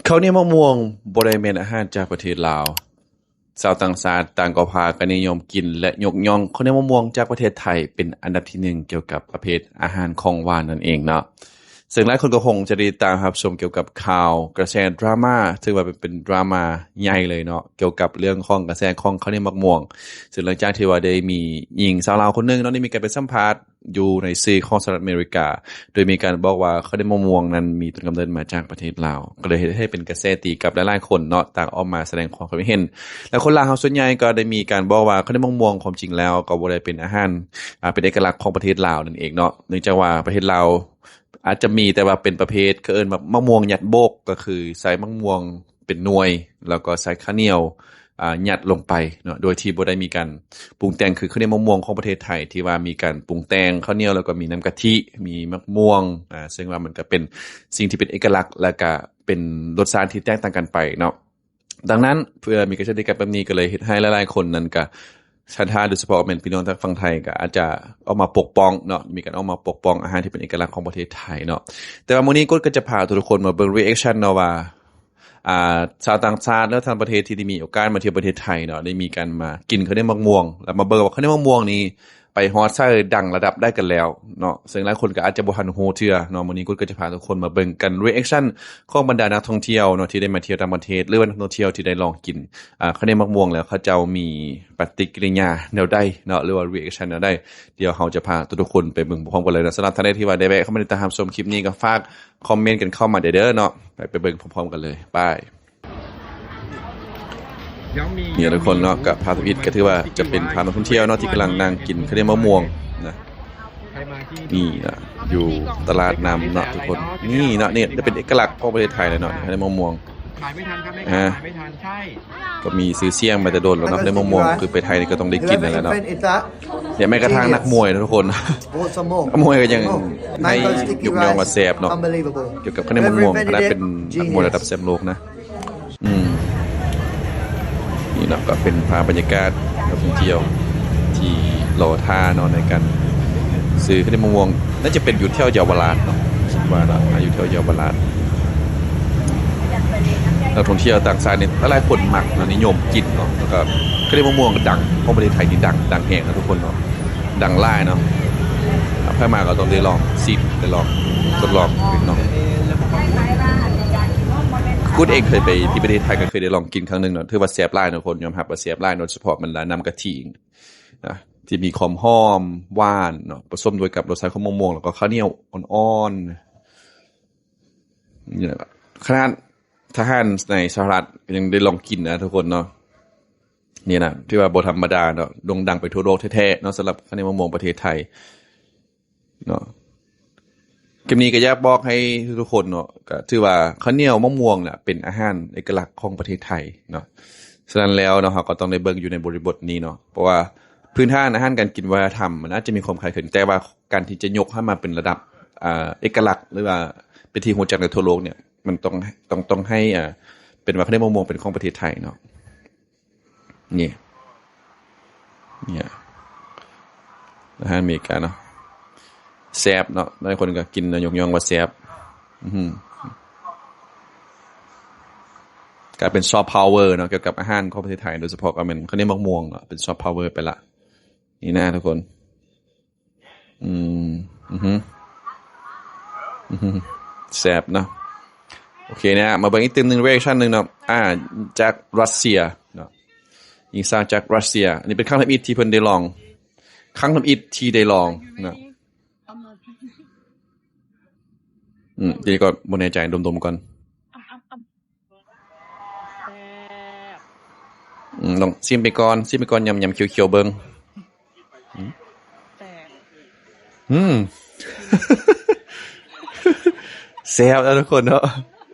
ເຂົ້າໜຽວໝາກມ່ວງບໍ່ໄດ້ແມ່ນອາຫານຈາກປະເທດລາວ. ຊາວຕ່າງຊາດຕ່າງກໍພາກັນນິຍົມກິນ ແລະ ຍົກຍ້ອງເຂົ້າໜຽວໝາກມ່ວງຈາກປະເທດໄທເປັນອັນດັບທີໜຶ່ງກ່ຽວກັບປະເພດອາຫານຂອງຫວານນັ້ນເອງເນາະ. ເຊິ່ງຫຼາຍຄົນກໍຄົງຈະໄດ້ຕິດຕາມຮັບຊົມກ່ຽວກັບຂ່າວກະແສດຣາມາ ຖືວ່າເປັນ ເປັນດຣາມາໃຫຍ່ເລີຍເນາະ ກ່ຽວກັບເລື່ອງຂອງກະແສຂອງເຂົ້າໜຽວໝາກມ່ວງ. ເຊິ່ງຫຼັງຈາກທີ່ວ່າໄດ້ມີຍິງຊາວລາວຄົນໜຶ່ງເນາະ ໄດ້ມີການໄປສຳພາດ ຢູ່ໃນສື່ຂອງສະຫະລັດອາເມລິກາ ໂດຍມີການບອກວ່າເຂົ້າໜຽວໝາກມ່ວງນັ້ນມີຕົ້ນກຳເນີດມາຈາກປະເທດລາວ ກໍເລີຍເຮັດໃຫ້ເປັນກະແສຕີກັບຫຼາຍໆຄົນເນາະ ຕ່າງອອກມາສະແດງຄວາມຄິດເຫັນ. ແລະ ຄົນລາວເຮົາສ່ວນໃຫຍ່ກໍໄດ້ມີການບອກວ່າເຂົ້າໜຽວໝາກມ່ວງຄວາມຈິງແລ້ວກໍບໍ່ໄດ້ເປັນອາຫານ ອ່າ ເປັນເອກະລັກຂອງປະເທດລາວນັ້ນເອງເນາະ ເນື່ອງຈາກວ່າປະເທດລາວອາດຈະມີ ແຕ່ວ່າເປັນປະເພດ ເຂົາເອີ້ນວ່າໝາກມ່ວງຍັດໂບກ ກໍຄືໃສ່ໝາກມ່ວງ ເປັນໜ່ວຍ ແລ້ວກໍໃສ່ເຂົ້າໜຽວ ອ່າ ຍັດລົງໄປເນາະ ໂດຍທີ່ບໍ່ໄດ້ມີການປຸງແຕ່ງ ຄືເຂົ້າໜຽວໝາກມ່ວງຂອງປະເທດໄທ ທີ່ວ່າມີການປຸງແຕ່ງເຂົ້າໜຽວ ແລ້ວກໍມີນ້ຳກະທິ ມີໝາກມ່ວງ ອ່າ ເຊິ່ງວ່າມັນກໍເປັນສິ່ງທີ່ເປັນເອກະລັກ ແລ້ວກໍເປັນລົດຊາດທີ່ແຕກຕ່າງກັນໄປເນາະ. ດັ່ງນັ້ນ ເພື່ອມີກະແສຕີກັບແບບນີ້ ກໍເລີຍເຮັດໃຫ້ຫຼາຍໆຄົນນັ້ນກໍ ສັດທາ ໂດຍສະເພາະແມ່ນພີ່ນ້ອງທາງຝັ່ງໄທ ກໍອາດຈະອອກມາປົກປ້ອງເນາະ ມີການອອກມາປົກປ້ອງອາຫານທີ່ເປັນເອກະລັກຂອງປະເທດໄທເນາະ. ແຕ່ວ່າມື້ນີ້ກົດກໍຈະພາທຸກໆຄົນມາເບິ່ງ reaction ເນາະ ວ່າ ອ່າ ຊາວຕ່າງຊາດ ແລະ ຕ່າງປະເທດທີ່ໄດ້ມີໂອກາດມາທ່ຽວປະເທດໄທເນາະ ໄດ້ມີການມາກິນເຂົ້າໜຽວໝາກມ່ວງ ແລ້ວມາເບິ່ງວ່າເຂົ້າໜຽວໝາກມ່ວງນີ້ໄປຮອດໃສ ດັງລະດັບໃດກັນແລ້ວເນາະ. ເຊິ່ງຫຼາຍຄົນກໍອາດຈະບໍ່ທັນຮູ້ເທື່ອເນາະ. ມື້ນີ້ກົດກໍຈະພາທຸກຄົນມາເບິ່ງກັນ reaction ຂອງບັນດານັກທ່ອງທ່ຽວເນາະ ທີ່ໄດ້ມາທ່ຽວຕ່າງປະເທດ ຫຼືວ່ານັກທ່ອງທ່ຽວທີ່ໄດ້ລອງກິນ ອ່າ ເຂົ້າໜຽວໝາກມ່ວງແລ້ວ ເຂົາເຈົ້າມີປະຕິກິລິຍາແນວໃດເນາະ ຫຼືວ່າ reaction ແນວໃດ. ດຽວເຮົາຈະພາທຸກໆຄົນໄປເບິ່ງພ້ອມໆກັນເລີຍເນາະ. ສຳລັບທ່ານໃດທີ່ວ່າໄດ້ແວະເຂົ້າມາຕິດຕາມຮັບຊົມຄລິບນີ້ ກໍຝາກຄອມເມັນກັນເຂົ້າມາແດ່ເດີເນາະ. ໄປ ໄປເບິ່ງພ້ອມໆກັນເລີຍ ໄປ. ນີ້ທຸກຄົນເນາະ ກໍພາທຳອິດ ກໍຖືວ່າຈະເປັນພານັກທ່ອງທ່ຽວເນາະ ທີ່ກຳລັງນັ່ງກິນເຂົ້າໜຽວໝາກມ່ວງນະ. ນີ້ນະ ຢູ່ຕະຫຼາດນ້ຳເນາະທຸກຄົນ. ນີ້ເນາະ ນີ້ຈະເປັນເອກະລັກຂອງປະເທດໄທເລີຍເນາະ ເຂົ້າໜຽວໝາກມ່ວງ. ຂາຍໄມ່ທັນຄັບແມ່ຄ້າ ຂາຍໄມ່ທັນ ໃຊ່ ກໍມີຊື່ສຽງມາແຕ່ດົນແລ້ວເນາະ ເຂົ້າໜຽວໝາກມ່ວງ ຄືໄປໄທນີ້ກໍຕ້ອງໄດ້ກິນນັ້ນແຫຼະເນາະ. ຢ່າແມ້ກະທັ່ງນັກມວຍນະທຸກຄົນ ນັກມວຍກໍຍັງໃຫ້ຍົກຍ້ອງວ່າແຊບເນາະ ກ່ຽວກັບເຂົ້າໜຽວໝາກມ່ວງ ຂະໜາດເປັນນັກມວຍລະດັບແຊມໂລກນະ. ອືມ ນີ້ເນາະ ກໍເປັນພາບບັນຍາກາດນັກທ່ອງທ່ຽວທີ່ລໍຖ້າເນາະ ໃນການຊື້ເຂົ້າໜຽວໝາກມ່ວງ ໜ້າຈະເປັນຢູ່ແຖວເຍົາວະລາດເນາະ ຄິດວ່າເນາະ ຢູ່ແຖວເຍົາວະລາດ. ນັກທ່ອງທ່ຽວຕ່າງຊາດນີ້ຫຼາຍໆຄົນມັກເນາະ ນິຍົມກິນເນາະ ແລ້ວກໍເຂົ້າໜຽວໝາກມ່ວງກໍດັງ ຂອງປະເທດໄທນີ້ດັງ ດັງແຮງເນາະທຸກຄົນເນາະ ດັງຫຼາຍເນາະ. ໃຜມາກໍຕ້ອງໄດ້ລອງຊິມ ໄດ້ລອງທົດລອງເນາະ. ກຸດເອງເຄີຍໄປທີ່ປະເທດໄທ ກໍເຄີຍໄດ້ລອງກິນຄັ້ງໜຶ່ງເນາະ ຖືວ່າແຊບຫຼາຍເນາະທຸກຄົນ ຍອມຮັບວ່າແຊບຫຼາຍ ໂດຍສະເພາະບັນດານ້ຳກະທິນະ ທີ່ມີຄວາມຫອມຫວານເນາະ ປະສົມດ້ວຍກັບລົດຊາດຂອງໝາກມ່ວງ ແລ້ວກໍເຂົ້າໜຽວອ່ອນໆ. ນີ້ແຫຼະ ຂະໜາດທະຫານໃນສະຫະລັດກໍຍັງໄດ້ລອງກິນນະທຸກຄົນເນາະ. ນີ້ນະ ຖືວ່າບໍ່ທຳມະດາເນາະ ໂດ່ງດັງໄປທົ່ວໂລກແທ້ໆເນາະ ສຳລັບເຂົ້າໜຽວໝາກມ່ວງປະເທດໄທເນາະ. ຄລິບນີ້ກໍຢາກບອກໃຫ້ທຸກໆຄົນເນາະ ກໍຖືວ່າເຂົ້າໜຽວໝາກມ່ວງນະ ເປັນອາຫານເອກະລັກຂອງປະເທດໄທເນາະ. ສະນັ້ນແລ້ວເນາະ ເຮົາກໍຕ້ອງໄດ້ເບິ່ງຢູ່ໃນບໍລິບົດນີ້ເນາະ ເພາະວ່າພື້ນຖານອາຫານການກິນວັດທະນະທຳ ມັນອາດຈະມີຄວາມຄ້າຍຄືນ ແຕ່ວ່າການທີ່ຈະຍົກໃຫ້ມາເປັນລະດັບ ອ່າ ເອກະລັກ ຫຼືວ່າເປັນທີ່ຮູ້ຈັກໃນທົ່ວໂລກນີ້ ມັນຕ້ອງ ຕ້ອງ ຕ້ອງໃຫ້ ອ່າ ເປັນວ່າເຂົ້າໜຽວໝາກມ່ວງເປັນຂອງປະເທດໄທເນາະ. ນີ້ ນີ້ອາຫານອາເມລິກາເນາະ ແຊບເນາະ ຫຼາຍຄົນກໍກິນເນາະ ຍົກຍ້ອງວ່າແຊບ. ອື ກາຍເປັນຊອບພາວເວີເນາະ ກ່ຽວກັບອາຫານຂອງປະເທດໄທ ໂດຍສະເພາະກໍແມ່ນເຂົ້າໜຽວໝາກມ່ວງເນາະ ເປັນຊອບພາວເວີໄປລະ. ນີ້ນະທຸກຄົນ ອືມ ອືຮຶ ອືຮຶ ແຊບເນາະ. ໂອເຄນະ ມາເບິ່ງອີກຕື່ມໜຶ່ງ reaction ໜຶ່ງເນາະ ອ່າ ຈາກຣັດເຊຍເນາະ ຍິງສາວຈາກຣັດເຊຍ. ອັນນີ້ເປັນຄັ້ງທຳອິດທີ່ເພິ່ນໄດ້ລອງ ຄັ້ງທຳອິດທີ່ໄດ້ລອງເນາະ. ອືມ ທີນີ້ກໍບໍ່ແນ່ໃຈ ດົມໆກ່ອນ. ແຊບ ອືມ ລອງຊີມໄປກ່ອນ ຊີມໄປກ່ອນ ຍຳໆ ຂຽວໆເບິ່ງ. ອືມ ແຊບ ອືມ ແຊບແລ້ວທຸກຄົນເນາະ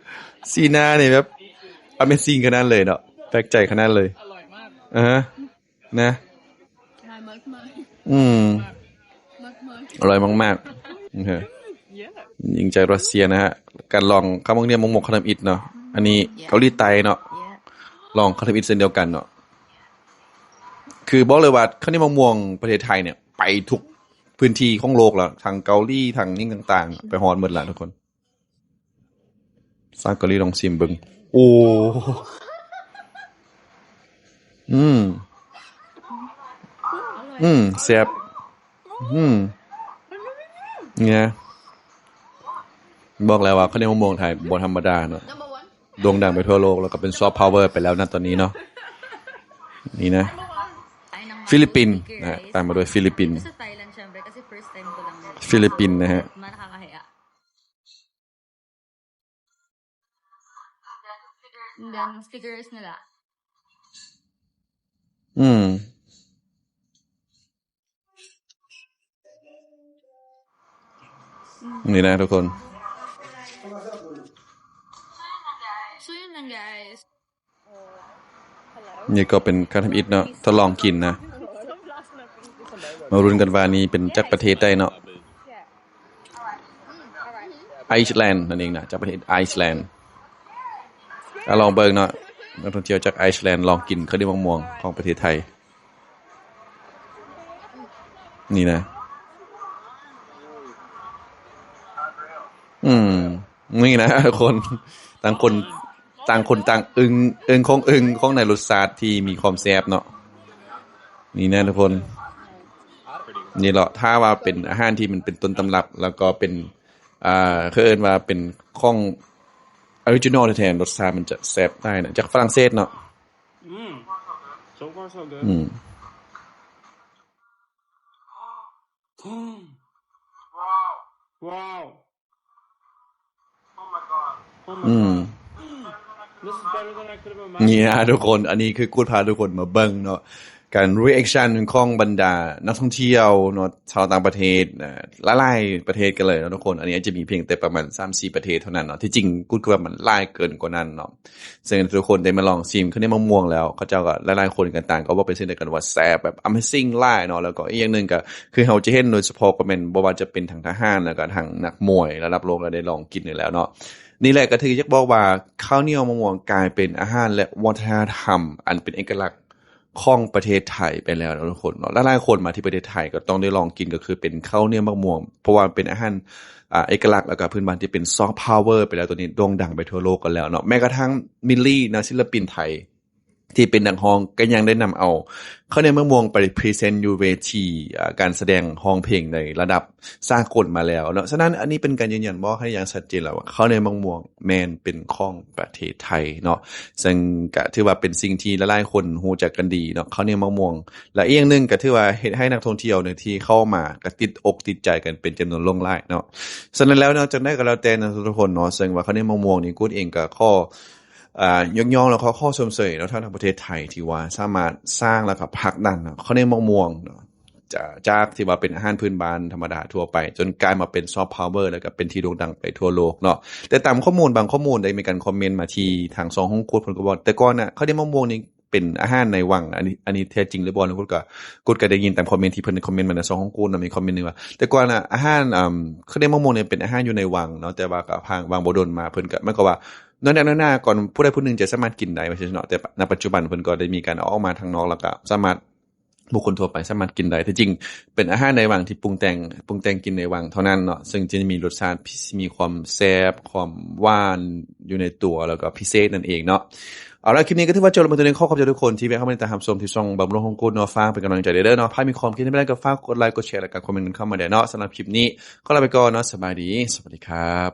ສີໜ້ານີ້ແບບ amazing ຂະໜາດເລີຍເນາະ ແປກໃຈຂະໜາດເລີຍ. ອະຮະ ນະ ອືມ ອະລ່ອຍມາກໆ. ໂອເຄ ຍິງຈາກຣັດເຊຍນະຮະ ການລອງເຂົ້າໝາກໜຽວໝາກມ່ວງຄັ້ງທຳອິດເນາະ. ອັນນີ້ເກົາຫຼີໃຕ້ເນາະ ລອງຄັ້ງທຳອິດເຊັ່ນດຽວກັນເນາະ. ຄືບອກເລີຍວ່າເຂົ້າໜຽວໝາກມ່ວງປະເທດໄທນີ້ ໄປທຸກພື້ນທີ່ຂອງໂລກແລ້ວ ທັງເກົາຫຼີ ທັງຫຍັງຕ່າງໆ ໄປຮອດໝົດລະທຸກຄົນ. ສາວເກົາຫຼີລອງຊີມເບິ່ງ. ໂອ້ ອືມ ອືມ ແຊບ ອືມ ນີ້ນະ ບອກແລ້ວວ່າເຂົ້າໜຽວມະມ່ວງໄທບໍ່ທຳມະດາເນາະ ໂດ່ງດັງໄປທົ່ວໂລກ ແລ້ວກໍເປັນຊອບພາວເວີໄປແລ້ວນະຕອນນີ້ເນາະ ນີ້ນະ ຟີລິບປິນນະ ຕາມມາດ້ວຍຟີລິບປິນ Thailand, syempre, kasi first time ko lang. ຟີລິບປິນນະຮະ. Ang daming stickers nila. ອືມ ນີ້ນະທຸກຄົນ So, yun lang, guys. ນີ້ກໍເປັນການທຳອິດເນາະ ທົດລອງກິນນະ ມາລຸ້ນກັນວ່ານີ້ເປັນຈາກປະເທດໃດເນາະ ໄອສແລນນັ້ນເອງນະ ຈາກປະເທດໄອສແລນ ອາ ລອງເບິ່ງເນາະ ນັກທ່ອງທ່ຽວຈາກໄອສແລນລອງກິນເຂົ້າໜຽວມະມ່ວງຂອງປະເທດໄທ ນີ້ນະ ອືມ ນີ້ນະທຸກຄົນ ຕ່າງຄົນ ຕ່າງຄົນຕ່າງອຶ່ງ ອຶ່ງຂອງອຶ່ງຂອງໃນລົດຊາດທີ່ມີຄວາມແຊບເນາະ ນີ້ນະທຸກຄົນ ນີ້ເລາະ ຖ້າວ່າເປັນອາຫານທີ່ມັນເປັນຕົ້ນຕຳລັບ ແລ້ວກໍເປັນ ອ່າ ເຂົາເອີ້ນວ່າເປັນຂອງອໍຣິຈິນໍແທ້ໆ ລົດຊາດມັນຈະແຊບຫຼາຍນະ ຈາກຝຣັ່ງເສດເນາະ Mm. So far, so good. ອືມ Wow. Wow. Oh my god. Oh my god. ອືມ This is better than I could have imagined. ນີ້ນະທຸກຄົນ ອັນນີ້ຄືກູດພາທຸກຄົນມາເບິ່ງເນາະ ການ reaction ຂອງບັນດານັກທ່ອງທ່ຽວເນາະ ຊາວຕ່າງປະເທດ ຫຼາຍໆປະເທດກັນເລີຍເນາະທຸກຄົນ ອັນນີ້ອາດຈະມີພຽງແຕ່ປະມານສາມສີ່ປະເທດເທົ່ານັ້ນເນາະ ທີ່ຈິງກູດຄິດວ່າມັນຫຼາຍເກີນກວ່ານັ້ນເນາະ ເຊິ່ງທຸກຄົນໄດ້ມາລອງຊີມເຂົ້າໜຽວມະມ່ວງແລ້ວ ເຂົາເຈົ້າກໍຫຼາຍໆຄົນກໍຕ່າງກໍເວົ້າເປັນສຽງດຽວກັນວ່າແຊບແບບ amazing ຫຼາຍເນາະ ແລ້ວກໍອີກຢ່າງໜຶ່ງກໍຄືເຮົາຈະເຫັນໂດຍສະເພາະກໍແມ່ນບໍ່ວ່າຈະເປັນທາງທະຫານ ແລ້ວກໍທາງນັກມວຍລະດັບໂລກກໍໄດ້ລອງກິນຢູ່ແລ້ວເນາະ ນີ້ແຫຼະກໍຖືຢາກບອກວ່າເຂົ້າໜຽວມະມ່ວງກາຍເປັນອາຫານ ແລະ ວັດທະນະທຳອັນເປັນເອກະລັກ ຂອງປະເທດໄທໄປແລ້ວເນາະທຸກຄົນເນາະ ຫຼາຍໆຄົນມາທີ່ປະເທດໄທກໍຕ້ອງໄດ້ລອງກິນ ກໍຄືເປັນເຂົ້າໜຽວໝາກມ່ວງ ເພາະວ່າມັນເປັນອາຫານ ອ່າ ເອກະລັກ ແລ້ວກໍພື້ນບ້ານທີ່ເປັນ soft power ໄປແລ້ວ ຕອນນີ້ໂດ່ງດັງໄປທົ່ວໂລກກັນແລ້ວເນາະ ແມ້ກະທັ້ງມິລລີນະ ສິນລະປິນໄທທີ່ເປັນນັກຮ້ອງ ກໍຍັງໄດ້ນຳເອົາເຂົ້າໜຽວໝາກມ່ວງໄປພຣີເຊັນຢູ່ເວທີ ອ່າ ການສະແດງຮ້ອງເພງໃນລະດັບ ສາກົນມາແລ້ວເນາະ ສະນັ້ນອັນນີ້ເປັນການຢືນຢັນບອກໃຫ້ຢ່າງຊັດເຈນແລ້ວວ່າ ເຂົ້າໜຽວໝາກມ່ວງແມ່ນເປັນຂອງປະເທດໄທເນາະ ເຊິ່ງກະຖືວ່າເປັນສິ່ງທີ່ຫຼາຍໆຄົນຮູ້ຈັກກັນດີເນາະ ເຂົ້າໜຽວໝາກມ່ວງ ແລະ ອີກຢ່າງໜຶ່ງກະຖືວ່າເຮັດໃຫ້ນັກທ່ອງທ່ຽວເນາະທີ່ເຂົ້າມາກະຕິດອົກຕິດໃຈກັນເປັນຈຳນວນຫຼວງຫຼາຍເນາະ ສະນັ້ນແລ້ວເນາະ ຈັ່ງໃດກໍແລ້ວແຕ່ເນາະທຸກຄົນເນາະ ເຊິ່ງວ່າເຂົ້າໜຽວໝາກມ່ວງນີ້ ກູດເອງກະຂໍ ອ່າ ຍົກຍ້ອງ ແລ້ວກໍຂໍຊົມເຊີຍເນາະ ທາງປະເທດໄທທີ່ວ່າສາມາດສ້າງ ແລ້ວກໍຜັກດັນເນາະ ເຂົ້າໜຽວໝາກມ່ວງເນາະ ຈາກ ຈາກທີ່ວ່າເປັນອາຫານພື້ນບ້ານທຳມະດາທົ່ວໄປ ຈົນກາຍມາເປັນ soft power ແລ້ວກໍເປັນທີ່ໂດ່ງດັງໄປທົ່ວໂລກເນາະ ແຕ່ຕາມຂໍ້ມູນ ບາງຂໍ້ມູນໄດ້ມີການຄອມເມັນມາທີ່ທາງຊ່ອງຂອງກູດ ເພິ່ນກໍບອກ ແຕ່ກ່ອນນະ ເຂົ້າໜຽວໝາກມ່ວງນີ້ເປັນອາຫານໃນວັງ ອັນນີ້ ອັນນີ້ແທ້ຈິງຫຼືບໍ່ນະ ກູດກໍ ກູດກໍໄດ້ຍິນຕາມຄອມເມັນທີ່ເພິ່ນຄອມເມັນມາໃນຊ່ອງຂອງກູດເນາະ ມີຄອມເມັນໜຶ່ງວ່າ ແຕ່ກ່ອນນະ ອາຫານ ເອີ່ມ ເຂົ້າໜຽວໝາກມ່ວງນີ້ເປັນອາຫານຢູ່ໃນວັງເນາະ ແຕ່ວ່າກໍຜ່ານ ວາງບໍ່ດົນມາ ເພິ່ນກໍ ໝາຍຄວາມວ່າ ນ້ອຍໜ້າ ນ້ອຍໜ້າ ກ່ອນຜູ້ໃດຜູ້ໜຶ່ງຈະສາມາດກິນໄດ້ ວ່າຊັ້ນເນາະ ແຕ່ ນະ ປັດຈຸບັນເພິ່ນກໍໄດ້ມີການເອົາອອກມາທາງນອກ ແລ້ວກໍສາມາດ ບຸກຄົນທົ່ວໄປສາມາດກິນໄດ້ ແຕ່ຈິງເປັນອາຫານໃນວັງທີ່ປຸງແຕ່ງ ປຸງແຕ່ງກິນໃນວັງເທົ່ານັ້ນເນາະ ເຊິ່ງຈະມີລົດຊາດ ມີຄວາມແຊບ ຄວາມຫວານຢູ່ໃນຕົວ ແລ້ວກໍພິເສດນັ້ນເອງເນາະ ເອົາລະ ຄລິບນີ້ກໍຖືວ່າຈົບລົງໄປເທົ່ານີ້ ຂໍຂອບໃຈທຸກຄົນທີ່ແວະເຂົ້າມາຕິດຕາມຮັບຊົມທີ່ຊ່ອງບຳລຸງຂອງກູດເນາະ ຝາກເປັນກຳລັງໃຈເດີເນາະ ໃຜມີຄວາມຄິດເຫັນແນວໃດກໍຝາກກົດໄລ ກົດແຊ ແລະ ກໍຄອມເມັນກັນເຂົ້າມາໄດ້ເນາະ ສຳລັບຄລິບນີ້ຂໍລາໄປກ່ອນເນາະ ສະບາຍດີ ສະຫວັດດີຄັບ.